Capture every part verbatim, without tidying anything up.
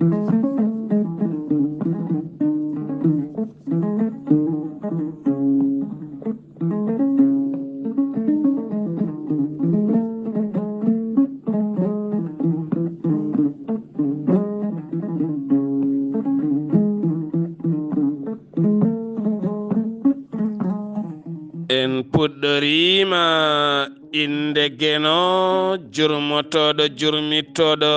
En puɗɗoriima innde Geno, jurmotooɗo, jurmitooɗo.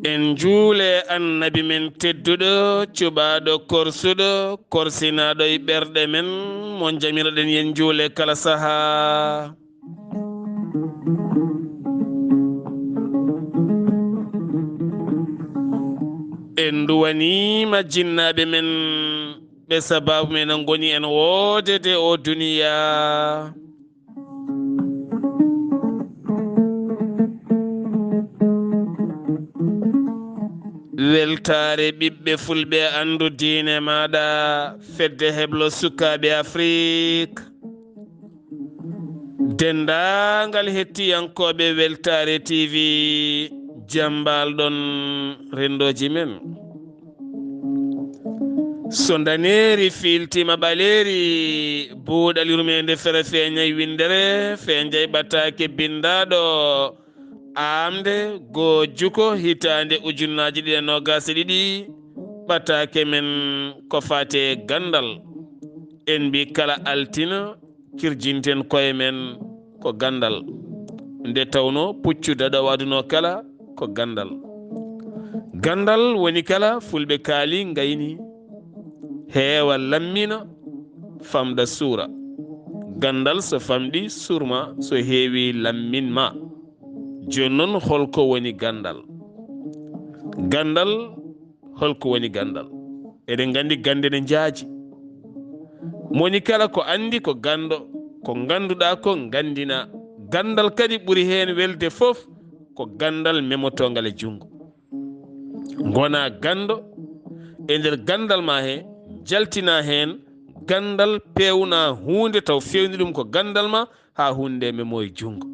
En njuule Annabi men tedduɗo, cuɓaaɗo korsuɗo, korsinaaɗo e ɓerɗe men, mo njamiroɗen yen njuule kala sahaa. En nduwaniima jinnaaɓe men, ɓe sabaabu men ngoni en woodede o duniyaa. Weltaare ɓiɓɓe fulɓe, anndu diine maaɗa, fedde heblo sukaaɓe Afrik. Denndaangal hettiyankooɓe Weltaare T V, jam mbaal-ɗon renndooji men. So ndaneeri fiiltiima ɓaleeri, buuɗal yurmeende fere feeñay winndere, feeñay ɓataake binndaaɗo, aamde goo juko hitaande ujunnaaji ɗiɗi e noogaas e ɗiɗi, ɓataake men ko faati e ganndal. En mbii kala altine, kirjinten koye men ko ganndal. Nde tawnoo puccu daɗoowo aduna o kala ko ganndal. Ganndal woni kala fulɓe kaali ngayni, heewa lammina, famɗa suura. Ganndal so famɗi, suurma, so heewi, lammin ma. Jooni noon, holko woni ganndal? Ganndal, holko woni ganndal? Eɗen nganndi gannde ne njaaji. Moni kala ko anndi ko ganndo, ko ngannduɗaa ko nganndina. Ganndal kadi ɓuri heen welde fof ko ganndal memotoongal e junngo. Ngona ganndo, e nder ganndal ma he, jaltina heen ganndal, peewna huunde taw feewni ɗum ko ganndal ma, haa huunde nde memoo e junngo.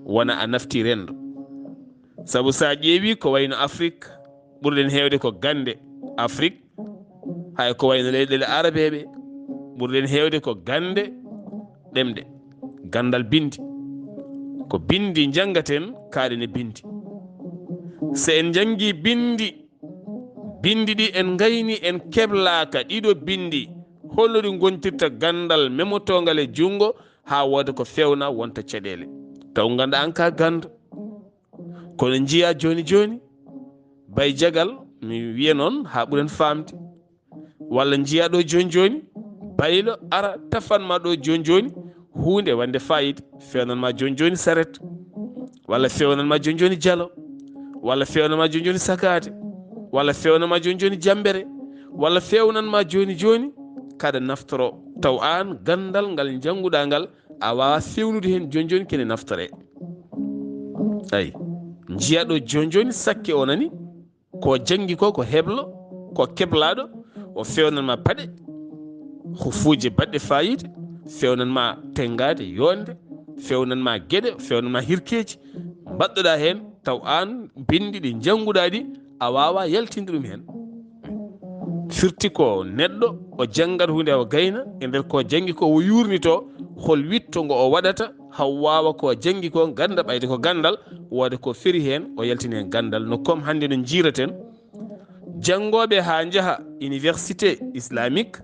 Wona a nafti renndo. Sabu so a ƴeewi ko wayno Afrik, ɓurɗen heewde ko gannde Afrik, hay ko wayno leyɗeele arabeeɓe, ɓurɗen heewde ko gannde ɗemɗe, ganndal binndi. Ko binndi njanngaten, kaaɗen e binndi. So en njanngii binndi, binndi ɗi en ngayni, en keblaaka ɗiɗo binndi, holno ɗi ngontirta ganndal memotoongal e junngo, haa wooda ko feewna, wonta caɗeele. Taw ngannda aan ka ganndo. Kono njiya jooni jooni, bay jagal, mi wiya noon haa ɓuren faamde. Walla njiya ɗo jooni jooni, baylo ara tafan ma ɗo jooni jooni, huunde wonde faayiida, fewnan ma jooni jooni saret, walla fewnan ma jooni jooni jalo, walla fewnan ma jooni jooni sakaate, walla fewnan ma jooni jooni jambere, walla fewnan ma jooni jooni kaɗa naftoro. Taw aan ganndal ngal njannguɗaa ngal, a waawaa fewnude heen jooni jooni kene naftoree. Ay, njiya ɗo jooni jooni sakke o nani, ko janngi ko, ko heblo, ko keblaaɗo, o fewnan ma paɗe, hufuuje baɗɗe faayiida, fewnan ma tenngaade, yoonde, fewnan ma geɗe, fewnan ma hirkeeji, mbaɗɗoɗaa heen, taw aan binndi ɗi njannguɗaa ɗi, a waawaa yaltinde ɗum heen. Firti ko neɗɗo o janngat huunde, o gayna e nder ko janngi ko, o yuurnitoo hol witto ngo o waɗata, haa waawa ko janngi ko gannda, ɓayde ko ganndal, wooda ko feri heen, o yaltina heen ganndal. No comme hannde no njiiraten, janngooɓe haa njaha université islamique,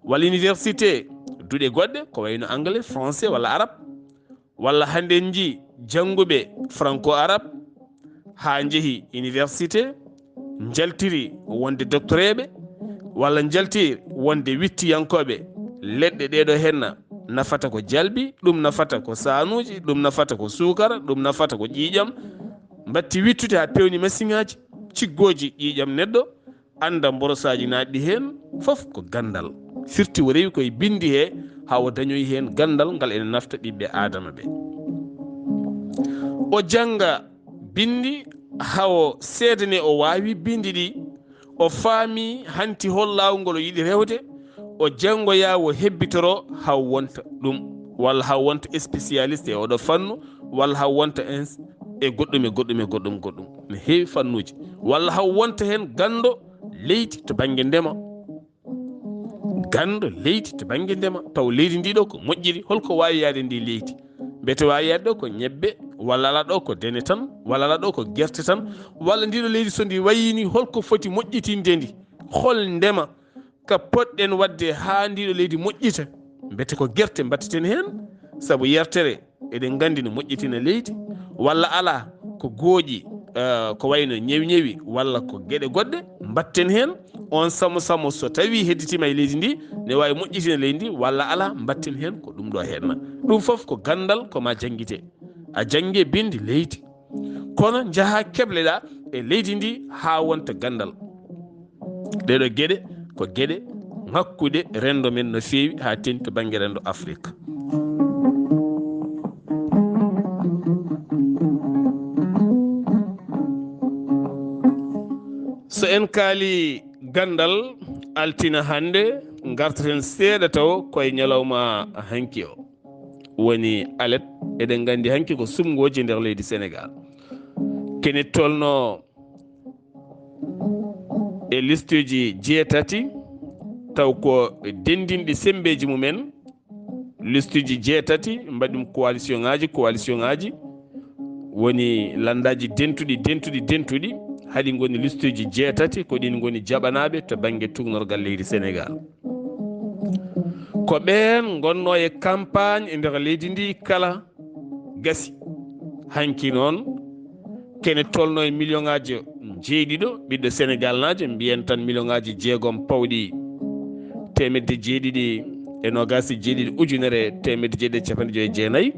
walla université duɗe goɗɗe, ko wayno anglais, français, walla arab, walla hannde en njii jannguɓe franco arabe haa njehi université, njaltiri wonde doctoreeɓe, walla njaltiri wonde wittiyankooɓe leɗɗe ɗee ɗo henna, nafata ko jalbi, ɗum nafata ko saanuuji, ɗum nafata ko suukara, ɗum nafata ko ƴiiƴam, mbatti wittude haa peewni masiŋaaji, ciggooji ƴiiƴam neɗɗo, annda mborosaaji naatɗi heen, fof ko ganndal. Firti o rewi koye binndi he, haa o dañoyi heen ganndal ngal ene nafta ɓiɓɓe Aadama ɓe. O jannga binndi haa o seedane o waawi binndi ɗi, o faami hanti hol laawol ngol o yiɗi rewde, o janngoya o hebbitoro haa o wonta ɗum, walla haa o wonta spécialiste e oɗo fannu, walla haw wonta en e goɗɗum e goɗɗum e goɗɗum goɗɗum. Ne heewi fannuuji. Walla haw wonta heen ganndo leydi to bannge ndema. Ganndo leydi to bannge ndema, taw leydi ndi ɗo ko moƴƴiri, holko waawi yaade ndi leydi? Mbete waawi yaade ɗo ko ñebbe, walla ala ɗo ko dene tan, walla ala ɗo ko gerte tan, walla ndi ɗo leydi so ndi wayini, holko foti moƴƴitinde ndi? Hol ndema ka poɗɗen waɗde haa ndi ɗo leydi moƴƴita? Mbete ko gerte mbatteten heen, sabu yertere eɗen nganndi no moƴƴitina leydi, walla alaa ko gooƴi, eh, ko wayno ñewi ñewi walla ko geɗe goɗɗe mbatten heen. On samo samo so tawi hedditiima e leydi ndi, ne waawi moƴƴitina leydi ndi walla alaa, mbatten heen ko ɗum ɗo heedna. Ɗum fof ko ganndal ko ma janngite. A jannge binndi leydi. Kono njaha kebleɗa e leydi ndi haa wonta ganndal. Ɗeɗo geɗe ko geɗe ŋakkuɗe renndo men no feewi haa teŋti to bannge renndo Afirka. So en kaali ganndal, altina hannde ngartaten seeɗa taw koye ñalawma hanki o. Woni alet, eɗen nganndi hanki ko sumngooji nder leydi Senegaal. Kene tolno e listuji jeetati, taw ko denndinɗi semmbeeji mumen, listuji jeetati, mbaɗi ɗum coalition ŋaaji, coalition ŋaaji, woni lanndaaji dentuɗi, dentuɗi, dentuɗi, haɗi ngoni listuji jeetati, ko ɗin ngoni jaɓanaaɓe to bannge tuugnorgal leydi Senegaal. Ko ɓeen ngonnoo e campagne e nder leydi ndi kala gasi. Hanki noon, kene tolno e million ŋaaji jeeɗiɗo ɓiɗɗo Senegaal naajo, mbiyen tan million ŋaaji jeegom pawɗi teemedde jeeɗiɗi e noogaas e jeeɗiɗi ujunere teemedde jeeɗiɗi e capanɗe joy e jeenayi.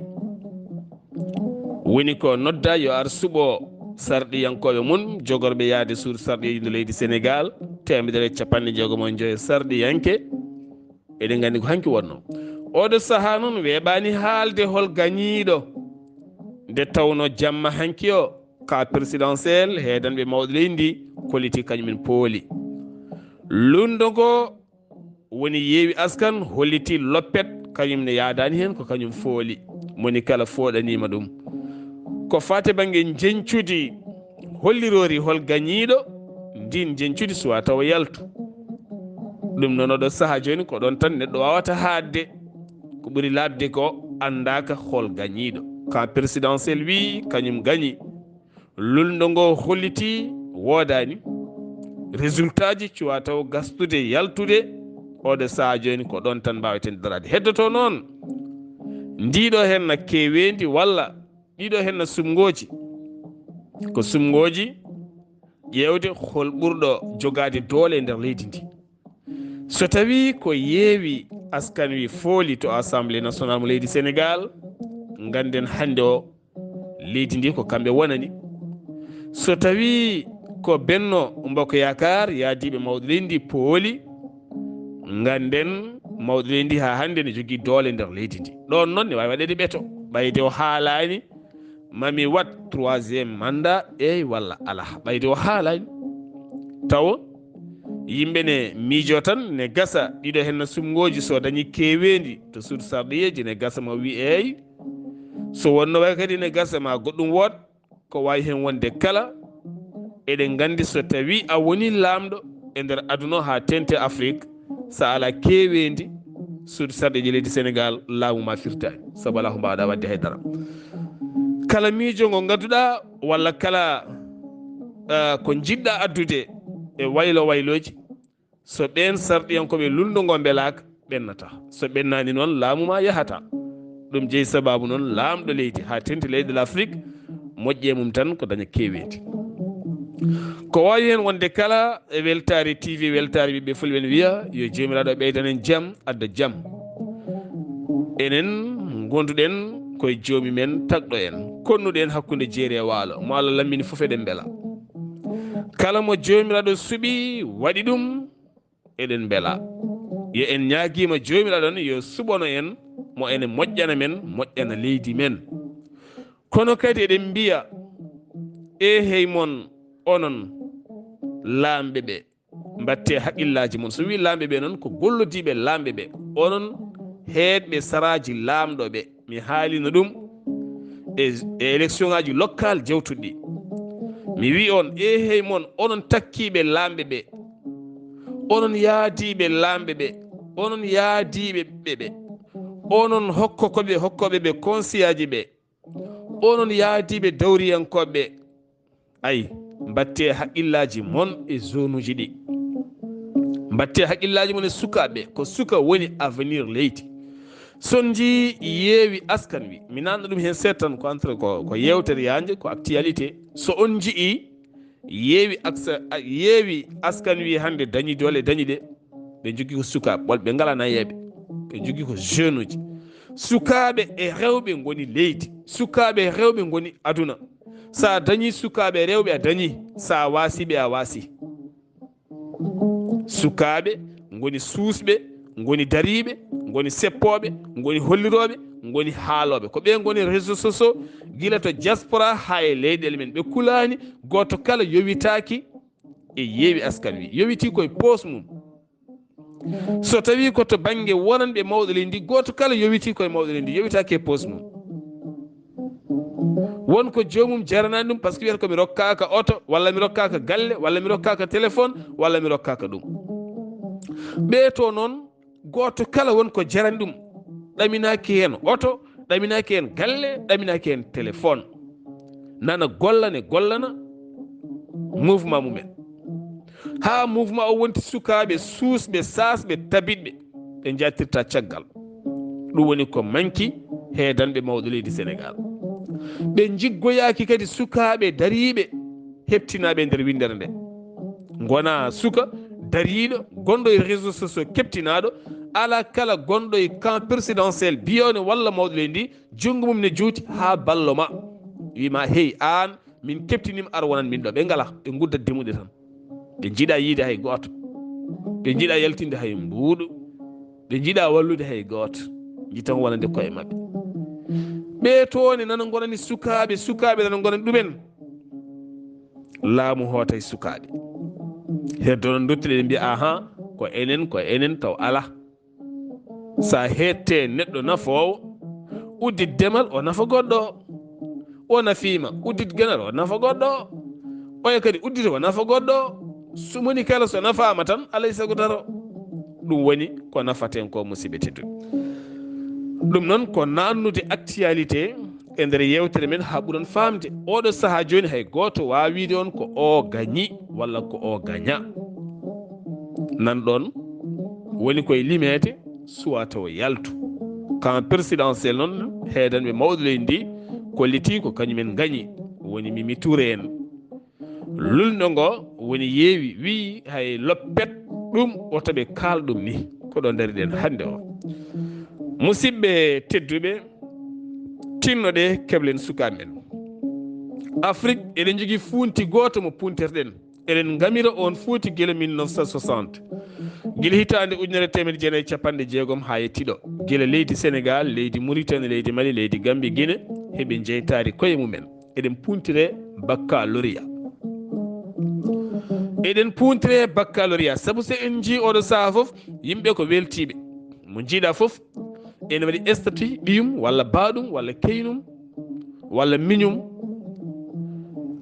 Woni ko nodda yo ar suɓo sarɗiyankooɓe mum, jogorɓe yahde suudu sarɗiyeeji nder leydi Senegaal, teemedere e capanɗe jeegom e joy sarɗiyanke. Eɗen nganndi ko hanki wonnoo. Oɗo sahaa noon weeɓaani haalde hol gañiiɗo. Nde tawnoo jamma hanki o, ka présidentiel, heedanɓe mawɗo leydi ndi koliti kañumen pooli. Lunndo ngo woni Yeewi Askan holliti loppet, kañum ne yaadaani heen, ko kañum fooli. Moni kala fooɗaniima ɗum. Ko faati bannge njeñcudi holliroori hol gañiiɗo ndin njeñcudi suwaa tawa yaltu. Ɗum noon oɗo sahaa jooni ko ɗoon tan neɗɗo waawata haatde. Ko ɓuri laaɓde ko anndaaka hol gañiiɗo. Ka présidentiel wii kañum gañi. Lulndo ngo holliti woodaani. Résultat ji cuwaa taw gastude, yaltude. Oɗo sahaa jooni ko ɗoon tan mbaaweten daraade. Heddoto noon ndiɗo henna keeweendi walla ɗiɗo henna sumngooji. Ko sumngooji ƴeewde hol ɓurɗo jogaade doole e nder leydi ndi. So tawii ko Yeewi Askan Wi fooli to Assemblée Nationale mo leydi Senegaal, ngannden hannde o leydi ndi ko kamɓe wonani. So tawii ko Benno Bokk Yaakaar yahdiiɓe mawɗo leydi ndi pooli, ngannden mawɗo leydi ndi haa hannde ne jogii doole nder leydi ndi. Ɗoon noon ne waawi waɗeede ɓeto, ɓayde o haalaani ma mi waɗ troisième mandat, eey walla alaa, ɓayde o haalaani. Taw yimɓe ne miijoo tan, ne gasa ɗiɗo henna sumngooji, so dañi keeweendi to suudu sarɗiyeeji, ne gasa ma wi eey. So wonno way kadi, ne gasa ma goɗɗum wood. Ko waawi heen wonde kala, eɗen nganndi so tawii a woni laamɗo e nder aduna o haa teeŋti Afrik, so a alaa keeweendi suudu sarɗiyeeji leydi Senegaal, laamu ma firtaani, sabu alaa ko mbaawɗaa waɗde hay dara. Kala miijo ngo ngadduɗaa walla kala, ah, ko njiɗɗaa addude e waylo waylooji, so ɓeen sarɗiyankooɓe lulndo ngo mbelaaka, ɓennata. So ɓennaani noon, laamu ma yahata. Ɗum jeyi sabaabu noon laamɗo leydi haa teeŋti leyɗe Afrik, moƴƴe mum tan ko daña keeweendi. Ko waawi heen wonde kala e weltaare T V, weltaare ɓiɓɓe fulɓe ne wiya, yo Joomiraaɗo ɓeydan en jam, adda jam. Enen ngonduɗen koye Joomi men tagɗo en, konnuɗen hakkunde jeeri e waalo, mo Allah lammini fof eɗen mbela. Kala mo Joomiraaɗo suɓi waɗi ɗum, eɗen mbela. Yo en ñaagiima Joomiraaɗo on yo suɓano en, mo ene moƴƴana men, moƴƴana leydi men. Kono kadi eɗen mbiya, e hey mon onon laamɓe ɓe, mbatte haqqillaaji mon. So wii laamɓe ɓe noon, ko gollodiiɓe laamɓe ɓe. Onon heedɓe saraaji laamɗo ɓe, mi haalino ɗum. e, e élection ngaji local jawtuɗi. Mi wi on, e hey mon, onon takkiiɓe laamɓe ɓe, onon yaadiiɓe laamɓe ɓe, onon yaadiiɓe ɓe ɓe, onon hokko ko ɓe, hokkoɓe ɓe conseillaaji ɓe, onon yaadiiɓe dawriyankooɓe ɓe. Ay, mbatte haqqillaaji mon e zonuji ɗi. Mbatte haqqillaaji mon e sukaaɓe, ko suka woni avenir leydi. So on njii yeewi askan wi, mi nanna ɗum heen seeɗa tan, ko entre ko, ko yeewtere yaanje, ko actualité. So on njii yeewi aksa, a, yeewi askan wi hannde dañi doole, dañi ɗe, ɓe njogii ko sukaaɓe, walla ɓe ngalaa nayeeɓe, ɓe njogii ko jeune uji. Sukaaɓe e rewɓe ngoni leydi, sukaaɓe e rewɓe ngoni aduna. So a dañi sukaaɓe e rewɓe, a dañi. So a waasi ɓe, a waasi. Sukaaɓe ngoni suusɓe, ngoni dariiɓe, ngoni seppooɓe, ngoni hollirooɓe, ngoni haalooɓe. Ko ɓe ngoni réseaux sociaux, gila to diaspora haa e leyɗeele men. Ɓe kulaani, gooto kala yowitaaki e yeewi askan wi. Yowitii koye poos mum. So tawii ko to bannge wonanɓe mawɗo leydi ndi, gooto kala yowitii koye mawɗo leydi ndi, yowitaaki e poos mum. Won ko joomum jaranaani ɗum, par ce que wiyata ko mi rokkaaka oto, walla mi rokkaaka galle, walla mi rokkaaka téléphone, walla mi rokkaaka ɗum. Ɓee to noon, gooto kala won ko jarani ɗum. Ɗaminaaki heen oto, ɗaminaaki heen galle, ɗaminaaki heen téléphone. Nana gollane, gollana mouvement mumen. Haa mouvement o wonti sukaaɓe suusɓe, saasɓe, tabitɓe, ɓe njattirta caggal. Ɗum woni ko manki heedanɓe mawɗo leydi Sénégal. Ɓe njiggoyaaki kadi sukaaɓe dariiɓe, heɓtinaaɓe e nder winndere nde. Ngona suka dariiɗo, gonɗo e réseaux sociaux, keɓtinaaɗo, alaa kala gonɗo e camp présidentiel biyoono walla mawɗo leydi ndi, junngo mum ne juuti haa ballo ma. Wi ma, "Hey, aan, min keɓtiniima, ar wonan min ɗo." Ɓe ngala, ɓe nguddat demuɗe tan. Ɓe njiɗa yiide hay gooto. Ɓe njiɗa yaltinde hay mbuuɗu. Ɓe njiɗa wallude hay gooto. Njiɗ tan wonande koye maɓɓe. Ɓe toon nana ngonani sukaaɓe, sukaaɓe nana ngonani ɗumen. Laamu hootay sukaaɓe. Heddo noon duttude ɓe mbiya, "Aha, ko enen, ko enen, taw alaa." Sa heette neɗɗo nafoowo, uddit demal o nafa goɗɗo o. O nafiima, uddit ganal o nafa goɗɗo o. Oya kadi uddit o nafa goɗɗo o. Sumoni kala so nafaama tan, alay sago daro. Ɗum woni ko nafaten ko, musidɓe tedduɓe. Ɗum noon ko naannude actualité e nder yewtere men haa ɓuron faamde. Oɗo sahaa jooni hay gooto waawaa wiide on ko o gañi walla ko o gaña. Nan ɗon woni koye limeede suwata o yaltu. Camp présidentiel noon, heedanɓe mawɗo leydi ndi kollitii ko kañumen ngañi, woni Mimi Touré en. Lulndo ngo woni yeewi, wiyi hay loppet ɗum wota ɓe kaal ɗum ni. Ko ɗo ndariɗen hannde o. Musidɓe tedduɓe, tinnoɗe keɓlen sukaaɓe men. Afrik, eɗen njogii fuunti gooto mo punterɗen. Eɗen ngamira on fuuti gila mille neuf cent soixante. Gila hitaande ujunere teemedde jeenayi e capanɗe jeegom haa yettii ɗo. Gila leydi Senegaal, leydi Muritani, leydi Mali, leydi Gambi, Gine, heɓe njeytaari koye mumen. Eɗen puuntire baccalauréat. Eɗen puuntire baccalauréat. Sabu so en njii oɗo sahaa fof, yimɓe ko weltiiɓe. Mo njiiɗa fof, ene waɗi statut ɓiyum, walla baaɗum, walla keynum, walla miñum.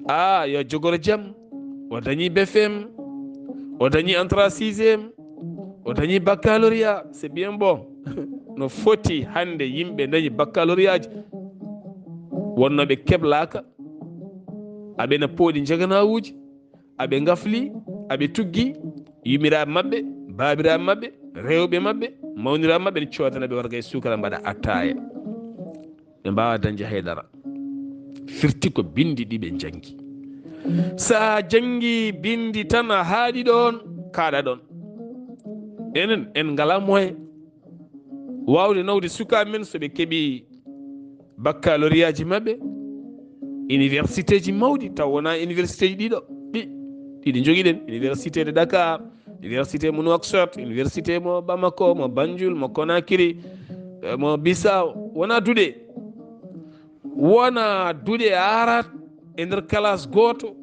A, yo jogoro jam. O dañi B F M, o dañi entrée sixième, o dañi baccalauréat. C'est bien bon. No foti hannde yimɓe dañi baccalauréatji, wonnooɓe keblaaka, aɓena pooɗi njaganawuuji, aɓe ngafli, aɓe tuggi, yumiraaɓe maɓɓe, baabiraaɓe maɓɓe, rewɓe maɓɓe, mawniraaɓe maɓɓe, ne coodana ɓe warga e suukara, mbaɗa attaaya. Ɓe mbaawaa dañde hay dara. Firti ko binndi ɗi ɓe njanngi. So a janngii binndi tan, a haaɗi ɗoon, kaaɗa ɗoon. Enen, en ngalaa moyen waawde nawde sukaaɓe men so ɓe keɓii baccalauréatji maɓɓe, universitéji mawɗi, taw wonaa universitéji ɗiɗo, ɗi, ɗiɗi njogiɗen, université de Dakar, université mo Nouakchott, université mo Bamako, mo Banjul, mo Conakry, eh, mo Bissau, wonaa duɗe. Wonaa duɗe arat e nder kalaas gooto,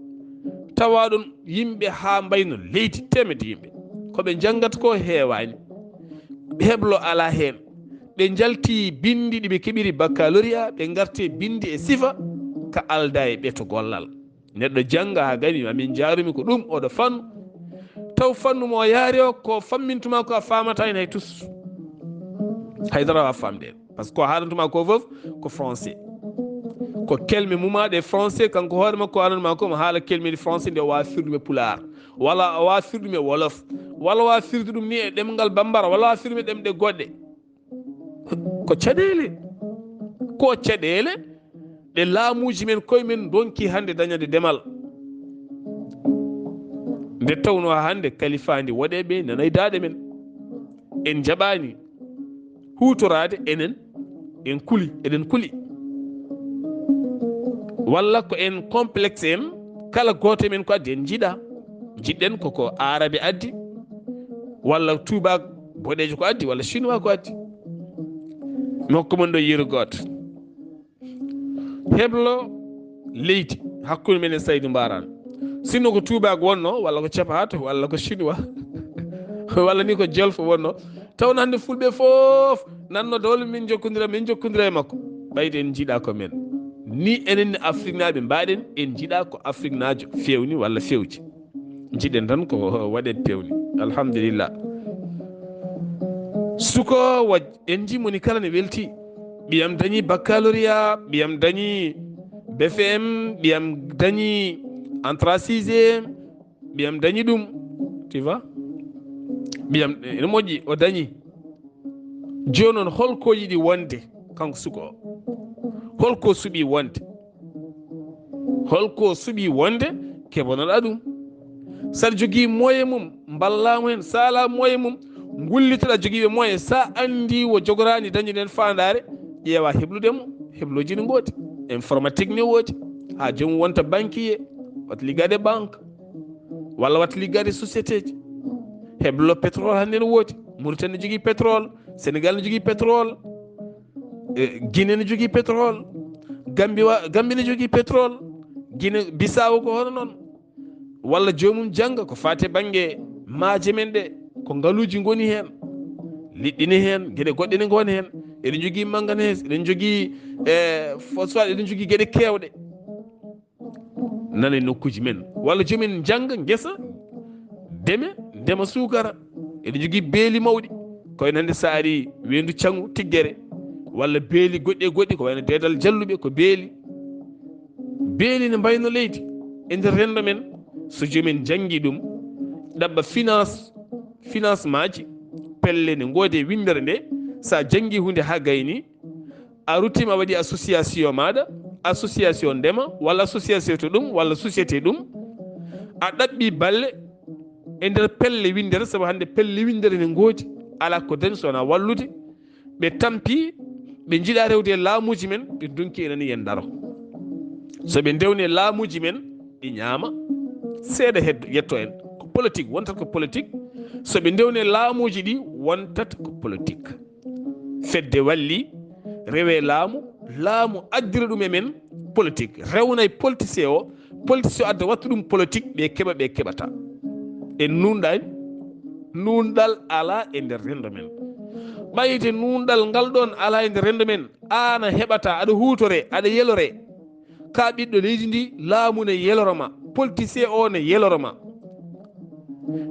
tawa ɗon yimɓe haa mbayno leydi, teemedde yimɓe. Ko ɓe njanngata ko heewaani. Heblo alaa heen. ɓe njalti bindi ɗi ɓe keɓiri baccalauréat, ɓe ngarti bindi e sifa ka alda e ɓeto gollal. Neɗɗo jannga haa gani, amin njaarumi ko ɗum oɗo fannu. Taw fannu mo o yaari o, ko fammintuma ko a faamata heen hay tus. Hay dara a faamde. Parce que ko haalantuma ko fof ko français. Ko kelme mumaaɗe français, kanko hoore makko haalantuma ko mo haala kelmeeji français nde o waawa firdude pulaar. Walla o waawa firdude wolof. Walla o waawa firdude ɗum ni e ɗemngal bambara. Walla o waawa firdude ɗemɗe goɗɗe. Ko caɗeele. Ko caɗeele ɗe laamuuji men koye men ndonki hannde dañande demal. Nde tawnoo hannde kalifaandi woɗeeɓe nana e daaɗe men. En njaɓaani huutoraade enen, en kuli, eɗen kuli. Walla ko en complexe en, kala gooto e men ko addi en njiɗa. Njiɗɗen koko Aarabe addi, walla tuubaak boɗeejo ko addi, walla chinois ko addi. Mi hokka mon ɗo yeru gooto. Heblo leydi hakkunde men e Saydu Mbaaraan. Sinno ko tuubaak wonno, walla ko capaat, walla ko chinois, walla ni ko jolfo wonno. Taw hannde fulɓe fof nanno dowle min njokkondira, min njokkondira e makko. Ɓayde en njiɗa ko men. Ni enen ni Afriknaaɓe mbaɗen, en njiɗa ko Afriknaajo fewni walla fewji. Njiɗen tan ko waɗe pewni. Alhamdulillah. Suko wa en ji moni kala ne welti. Ɓiyam dañi baccalauréat, ɓiyam dañi B F M, ɓiyam dañi entrée sixième, ɓiyam dañi ɗum. Tu vois? Ɓiyam ene moƴƴi, o dañi. Jooni noon, holko yiɗi wonde kanko suko o? Holko suɓi wonde? Holko suɓi wonde keɓonoɗa ɗum? Saɗa jogii moyen mum, mballamo heen, sala moyen mum, ngullitoɗa jogiiɓe moyen. Sa anndi wo jogorani dañude heen faandaare, ƴeewa heblude mo, hebloji ne ngoodi. Informatique ne woodi, haa joomum wonta banquier, wata liggade banque, walla wata liggade société ji. Heblo pétrole hannde ne woodi. Mauritanie ne jogii pétrole, Sénégal ne jogii pétrole, eh, Guinée ne jogii pétrole, Gambie wa, Gambie ne jogii pétrole, Guinée Bissau ko hono noon. Walla joomum jannga ko faati e bannge maaje men ɗe, ko ngaluuji ngoni heen, liɗɗi ne heen, geɗe goɗɗe ne ngoni heen. Eɗen jogii manganese, eɗen jogii, eh, phosphate, eɗen jogii geɗe keewɗe. Nana e nokkuuji men. Walla joomum en njannga ngesa, ndeme, ndema suukara. Eɗen jogii beeli mawɗi. Ko wayno hannde sa ari Weendu Caŋu, Tiggere, walla beeli goɗɗi e goɗɗi, ko wayno Deedal Jalluɓe, ko beeli. Beeli ne mbayno leydi. E nder renndo men, so joomum en njanngi ɗum, ɗaɓɓa finance, financement ji, pelle ne ngoodi e winndere nde, sa janngi huunde haa gayni, a ruttiima a waɗi association maaɗa, association ndema, walla association to ɗum, walla société ɗum, a ɗaɓɓi balle e nder pelle winndere, sabu hannde pelle winndere ne ngoodi, alaa ko dañi so wonaa wallude. Ɓe tampi, ɓe njiɗa rewde e laamuuji men, ɓe ndonki enen yen ndaro. So ɓe ndewni e laamuuji men, ɗi ñaama, seeɗa heddo, yetto en. Ko politique, wontat ko politique. So ɓe ndewni e laamuuji ɗi, wontat ko politique. Fedde walli, rewe laamu, laamu addira ɗum e men politique. Rewnay politicien o, politicien o adda wattu ɗum politique, ɓe keɓa, ɓe keɓata. En nuunɗani, nuunɗal alaa e nder renndo men. Ɓayde nuunɗal ngal ɗoon alaa e nder renndo men, aan a heɓata, aɗa huutore, aɗa yelore. Ka ɓiɗɗo leydi ndi, laamu ne yeloro ma, politicien o ne yeloro ma.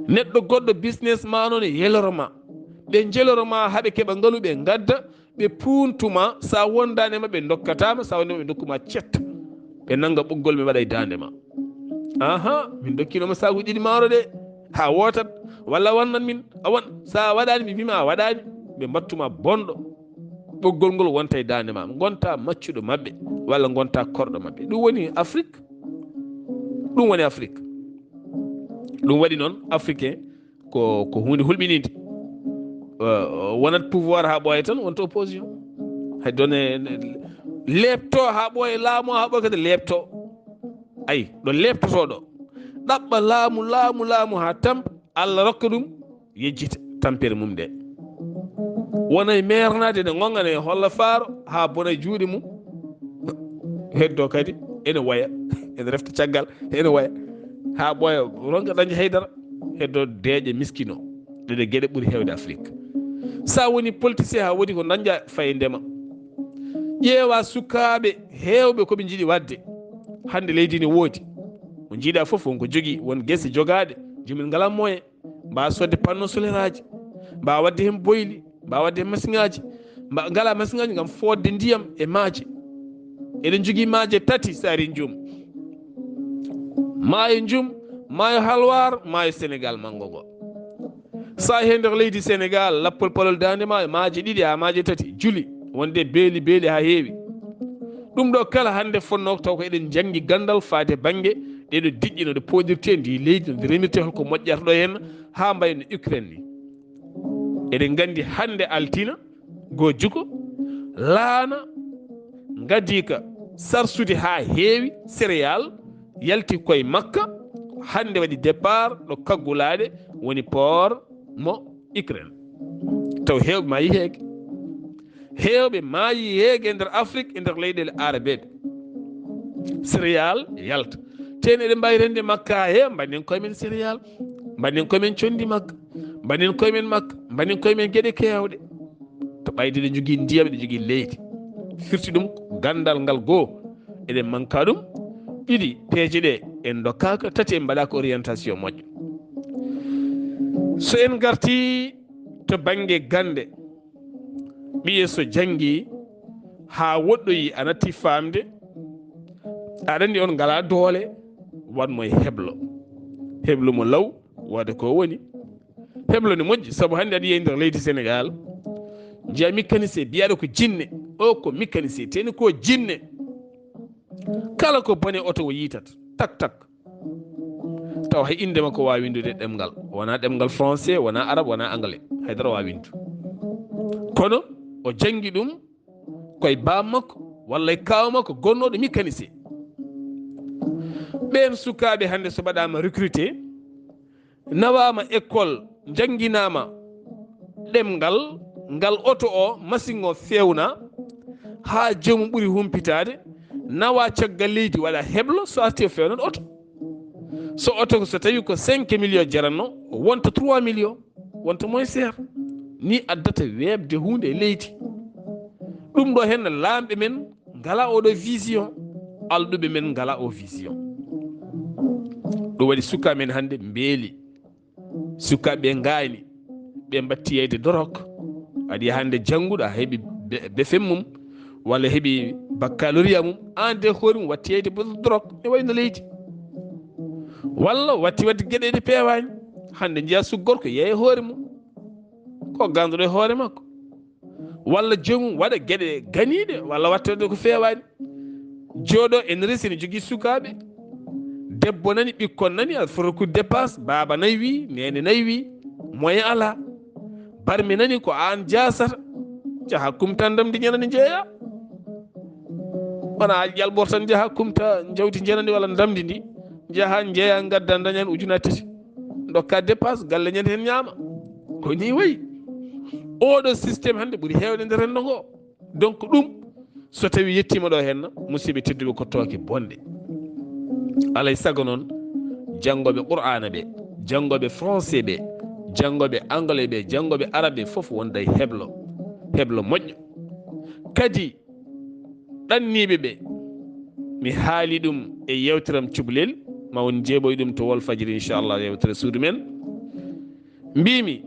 Neɗɗo goɗɗo, businessman o ne yeloro ma. Ɓe njeloro ma haa ɓe keɓa ngalu, ɓe ngadda, ɓe puuntuma, sa wondaani e maɓɓe ndokkataama, sa wondaani e maɓɓe ndokkuma cetta. Ɓe nannga ɓoggol, ɓe mbaɗa e daande ma. Aha, min ndokkiinoma saakuuji ɗiɗi maaro de, haa wootat, walla a wannat min, a won, sa waɗaani, mi wiima a waɗaani, ɓe mbattuma bonɗo. Ɓoggol ngol wonta e daande ma, ngonta maccuɗo maɓɓe, walla ngonta korɗo maɓɓe. Ɗum woni Afrique. Ɗum woni Afrique. Ɗum waɗi noon, Africain ko, ko huunde hulɓiniinde. Euh, wonat pouvoir haa ɓooya tan, wonta opposition. Hay ɗo ne, ne, leepto haa ɓooya, laamu haa ɓooya, kadi leepto. Ay, ɗo leeptotoo ɗo. Ɗaɓɓa laamu, laamu, laamu haa tampa, Allah rokka ɗum, yejjita tampere mum nde. Wona e meernaade, ene ŋoŋŋana, e holla faaro, haa bona e juuɗe mum. Heddo kadi, ene waya, ene refta caggal, ene waya. Haa ɓooya, ronka dañde hay dara. Heddo deeƴa, miskino. Ɗeɗe geɗe ɓuri heewde Afrik. Sa woni politicien, ha wodi ko dañɗa, fay ndema. Ƴeewa sukaaɓe heewɓe ko ɓe njiɗi waɗde. Hannde leydi ne woodi. Mo njiɗa fof won ko jogii, won gese jogaaɗe, joomum en ngala moyen. Mbawa sodde panneau solaire aji, mbawa waɗde heen boyli, mbawa waɗde heen masiŋaaji, mba-, ngala masiŋaaji ngam fodde ndiyam e maaje. Eɗen jogii maaje tati, so ari Njum. Maayo Njum, maayo Halwar, maayo Senegal manngo ngo. Sa he nder leydi Senegal, lappol palol daande maayo, maaje ɗiɗi haa maaje tati, juli, wonde beeli, beeli haa heewi. Ɗum ɗo kala hannde fonnoo taw ko eɗen njanngi ganndal faade bannge ɗeɗo diƴƴe no ɗe pooɗirtee, ndi leydi no ɗe remirtee, holko moƴƴata ɗo heen, haa mbayno Ukraine ni. Eɗen nganndi hannde altina, goo juko, laana ngadiika sarsude haa heewi, céréale yalti koye makka, hannde waɗi départ ɗo kaggulaaɗe woni port mo Ukraine. Taw heewɓe maayi heege. Heewɓe maayi heege e nder Afrique, e nder leyɗeele arabeeɓe. Céréale yalta. Teen eɗen mbaawi rende makka he, mbaɗen koye men céréale, mbaɗen koye men conndi makka, mbaɗen koye men makka, mbaɗen koye men geɗe keewɗe. To ɓayde eɗen jogii ndiyam, eɗen jogii leydi. Firti ɗum ko ganndal ngal goo, eɗen manka ɗum. Ɗiɗi, peeje ɗe en ndokkaaka. Tati, en mbaɗaaka orientation moƴƴo. So en ngartii to bannge gannde, ɓiye so janngi haa woɗɗoyi, a natti faamde, aɗa anndi on ngala doole, wan mo e heblo. Heblo mo law, wooda ko woni. Heblo ne moƴƴi, sabu hannde aɗa yiya e nder leydi Senegal, njiya mécanicien biyaɗo ko jinne, o ko mécanicien, teni ko jinne. Kala ko bone oto o yiitat, tak, tak. Taw hay innde makko waawa winndude ɗemngal. Wona ɗemngal français, wona arabe, wona anglais. Haydara waawa winndu. Kono o janngi ɗum koye baam makko, walla e kaaw makko, gonnooɗo mécanicien. Ɓeen sukaaɓe hannde so mbaɗaama recruté, nawaama école, njannginaama ɗemngal, ngal oto o, masiŋ o feewna, haa joomum ɓuri humpitaade, nawa caggal leydi, waɗa heblo, so arti o feewnan oto. So oto ko, so tawi ko cinq millions jaranno, wonta trois millions, wonta moins cher. Ni addata weeɓde huunde e leydi. Ɗum ɗo heen laamɓe men ngala oɗo vision, alɗuɓe men ngala o vision. Ɗum waɗi sukaaɓe men hannde mbeeli. Sukaaɓe ɓe ngaayni, ɓe mbatti yeyde dorok. Aɗa yiya hannde jannguɗo, a heɓi be-, B F M mum, walla heɓi baccalauréat mum, aan de hoore mum watti yeyde bo-, dorok, ne wayno leydi. Walla watti waɗde geɗe ɗe peewaani. Hannde njiya suk gorko yeeya hoore mum. Ko ganduɗo e hoore makko. Walla joomum waɗa geɗe ganiiɗe, walla watta ɗo ko feewaani. Jooɗo ene resi, ene jogii sukaaɓe. Debbo nani, ɓikkon nani, aɗa foti rokkude dépense, baaba nayi wi, neene nayi wi, moyen alaa. Barmi nani, ko aan jaasata. Njaha kumta ndamdi ñande njeeya. Wona a ƴalɓor tan, njaha kumta jawdi njanandi walla ndamdi ndi. Njaha njeeya, ngadda, ndañan ujunaaji tati. Ndokka dépense, galle ñande heen ñaama. Ko ni wayi. Oɗo système hannde ɓuri heewde nder renndo ngo. Donc ɗum, so tawi yettiima ɗo heen, musidɓe tedduɓe, ko tooke bonɗe. Alay sago noon, janngooɓe Qur'aana ɓe, janngooɓe français ɓe, janngooɓe anglais ɓe, janngooɓe arabe ɓe, fof wonda e heblo, heblo moƴƴo. Kadi, ɗanniiɓe ɓe, mi haali ɗum e yewteram cubalel, ma won jeeɓoy ɗum to Walfadjri, inchallah, yewtere suudu men. Mbimi,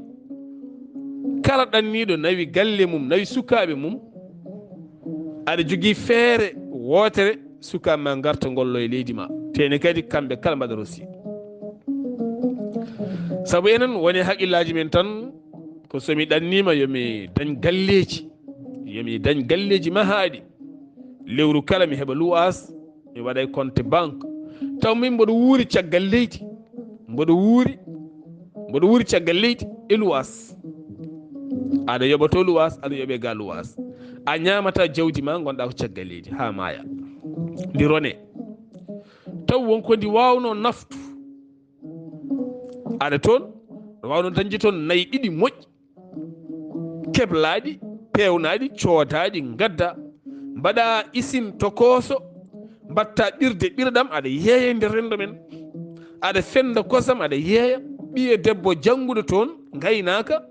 kala ɗanniiɗo nawi galle mum, nawi sukaaɓe mum, aɗa jogii feere wootere, sukaaɓe ma ngarta ngollo e leydi ma. Tene kadi kamɓe kala mbaɗa rosi. Sabu enen woni haqqillaaji men tan, ko so mi ɗanniima yo mi dañ galleeji, yo mi dañ galleeji mahaaɗi. Lewru kala mi heɓa luwaas, mi waɗa e compte banque. Taw min mboɗo wuuri caggal leydi. Mboɗo wuuri, mboɗo wuuri caggal leydi e luwaas. Aɗa yoɓa to luwaas, aɗa yoɓe ga luwaas. A ñaamata jawdi ma, ngonɗa ko caggal leydi, haa maaya. Ndi rone. Taw won ko ndi waawno naftu. Aɗa toon, ɗo waawno dañde toon nayi ɗiɗi moƴƴi, keblaaɗi, peewnaaɗi, coodaaɗi, ngadda, mbaɗa isin tokooso, mbatta ɓirde ɓirɗam, aɗa yeeya e nder renndo men. Aɗa fenda kosam, aɗa yeeya. Ɓiye debbo jannguɗo toon, ngaynaaka,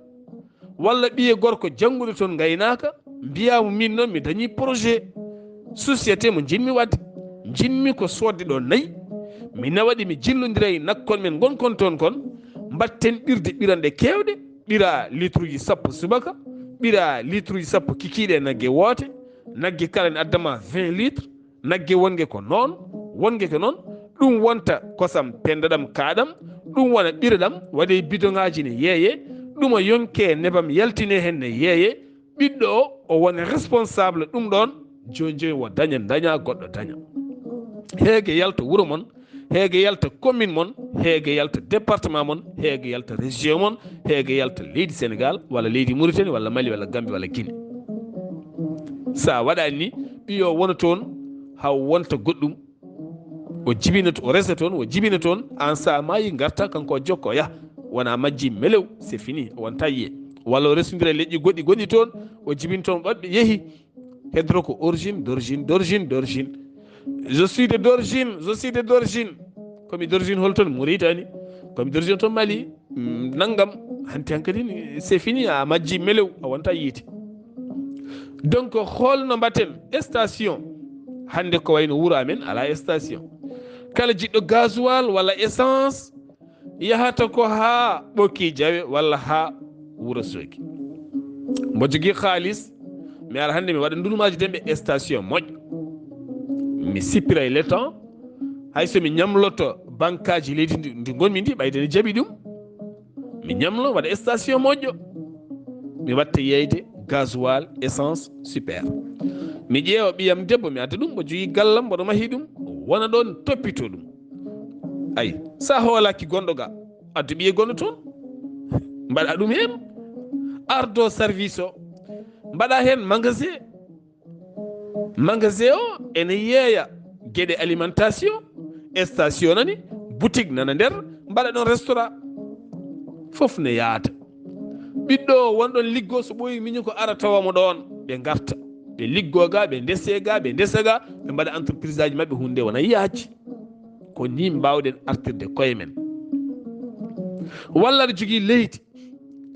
Walla ɓiye gorko jannguɗo toon ngaynaaka, mbiyaa mo, "Min noon mi dañii projet société mo njiɗmi waɗde. Njiɗmi ko soodde ɗo nayi, mi nawa ɗi, mi jillondira e nakkon men ngonkon toon kon, mbaɗten ɓirde ɓiranɗe keewɗe, ɓira litre uji sappo subaka, ɓira litre uji sappo kikiiɗe e nagge woote, nagge kala ne adda ma vingt litres, nagge wonge ko noon, wonge ko noon, ɗum wonta kosam penndaɗam kaaɗam, ɗum wona ɓireɗam, waɗe bidoŋaaji ne yeeye, ɗum o yonke nebam yaltine heen ne yeeye, ɓiɗɗo o, o wona responsable ɗum ɗoon, jooni jooni wo daña, daña, goɗɗo daña." Heege yalta wuro mon, heege yalta commune mon, heege yalta département mon, heege yalta région mon, heege yalta leydi Sénégal, walla leydi Mauritanie, walla Mali, walla Gambie, walla Guinée. So a waɗaani ni, ɓiyo wona toon, haw wonta goɗɗum, o jibina to, o resa toon, o jibina toon, aan so a maayi, ngarta, kanko o jokka, o yaha. Wona majji melew, c'est fini, o wonta yiye. Walla o resondira e leƴƴi goɗɗi gonɗi toon, o jibina toon ɓaɓɓe, yehi. Hedoro ko origine, d'origine, d'origine, d'origine. Je suis de d'origine, je suis de d'origine. Ko mi d'origine hol toon Mauritanie, ko mi d'origine toon Mali, mm, nanngam. Hanti hankadi ni, c'est fini, a majji melew, a wonta yiite. Donc, holno mbaɗten station? Hannde ko wayno wuro amen, alaa station. Kala jiɗɗo gasoil walla essence, yahata ko haa Ɓokki Jawe walla haa Wurosoogi. Mbo jogii kaalis, mi ara hannde mi waɗa ndulumaaji demɓe station moƴƴo. Mi sippira e le temps, hay so mi ñamloto bankaaji leydi ndi, ndi ngonmi ndi, ɓayde ne jaɓi ɗum. Mi ñamlo, waɗa station moƴƴo. Mi watta yeeyde gasoil, essence, super. Mi ƴeewa ɓiyam debbo, mi adda ɗum, mbo jogii gallam, mboɗo mahi ɗum, wona ɗoon toppito ɗum. Ay, so a hoolaaki gonɗo ga, addu ɓiye gonɗo toon, mbaɗa ɗum heen. Ardo service o, mbaɗa heen magasin. Magasin o ene yeeya geɗe alimentation, station nani, boutique nana nder, mbaɗa ɗon restaurant. Fof ne yaata. Ɓiɗɗo o wonɗon liggo, so ɓooyi miñi ko ara tawa mo ɗoon. Ɓe ngarta. Ɓe liggo ga, ɓe ndese ga, ɓe ndesa ga, ɓe mbaɗa entreprise aji maɓɓe, hunde wona yaaji. Ko ni mbaawɗen artirde koye men. Walla aɗa jogii leydi.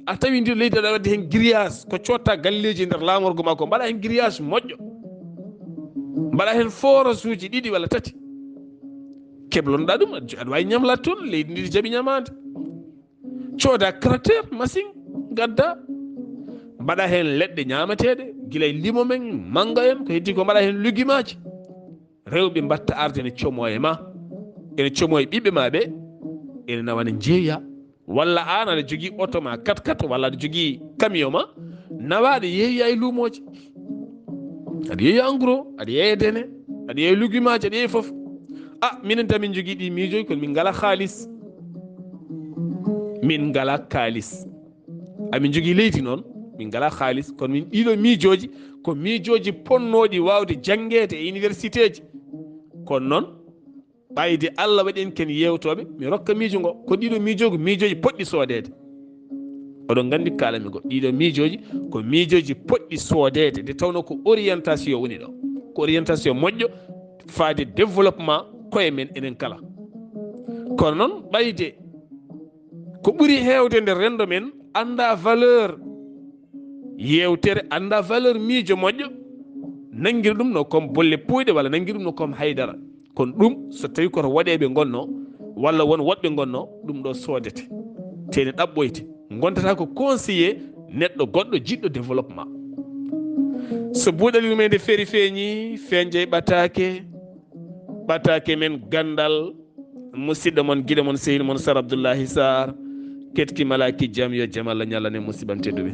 A tawi ndi leydi aɗa waɗi heen grillage, ko cotta galleeji e nder laamorgo ma ko, mbaɗa heen grillage moƴƴo. Mbaɗa heen forage uji ɗiɗi walla tati. Keblonɗa ɗum, aɗa, aɗa waawi ñamlaade toon, leydi ndi jaɓi ñamaade. Cooda tracteur, machine, gadda. Mbaɗa heen leɗɗe ñaamateeɗe, gila e limo men, mannga en, ko heddi ko mbaɗa heen lugimaaji. Rewɓe mbatta arde ene como e ma, ene como e ɓiɓɓe ma ɓe, ene nawa ne njeeya. Walla aan aɗa jogii oto ma quatre-quatre, walla aɗa jogii camion ma, nawa aɗa yeeya e luumooji. Aɗa yeeya en gros, aɗa yeeya dene, aɗa yeeya lugimaaji, aɗa yeeya fof. A, minen tan min jogii ɗi miijooji, kono min ngalaa kaalis. Min ngalaa kaalis. Amin jogii leydi noon, min ngalaa kaalis, kono min ɗiɗo miijooji, ko miijooji ponnooɗi waawde janngeede e universitéji. Kono noon, ɓayde Allah waɗi en ken yeewtooɓe, mi rokka miijo ngo. Ko ɗiɗo miijooji, ko miijooji poɗɗi soodeede. Oɗon nganndi kaalanmi ko ɗiɗo miijooji, ko miijooji poɗɗi soodeede, nde tawnoo ko orientation woni ɗo. Ko orientation moƴƴo, faade développement koye men enen kala. Kono noon, ɓayde ko ɓuri heewde nder renndo men annda valeur yeewtere, annda valeur miijo moƴƴo, nanngir ɗum no comme bolle puuyɗe walla nanngir ɗum no comme haydara. Kono ɗum, so tawi koto woɗeeɓe ngonnoo, walla won woɗɓe ngonnoo, ɗum ɗo soodete. Te ne ɗaɓɓoyte. Ngontata ko conseiller neɗɗo goɗɗo jiɗɗo développement. So buuɗali ɗum e nde feeri feeñi, feeñde ɓataake, ɓataake men ganndal, musidɗo mon, giɗo mon, sehil mon, Sar Abdoullahi Sarr, ketki malaki jam, yo jam Allah ñallan en, musidɓam tedduɓe.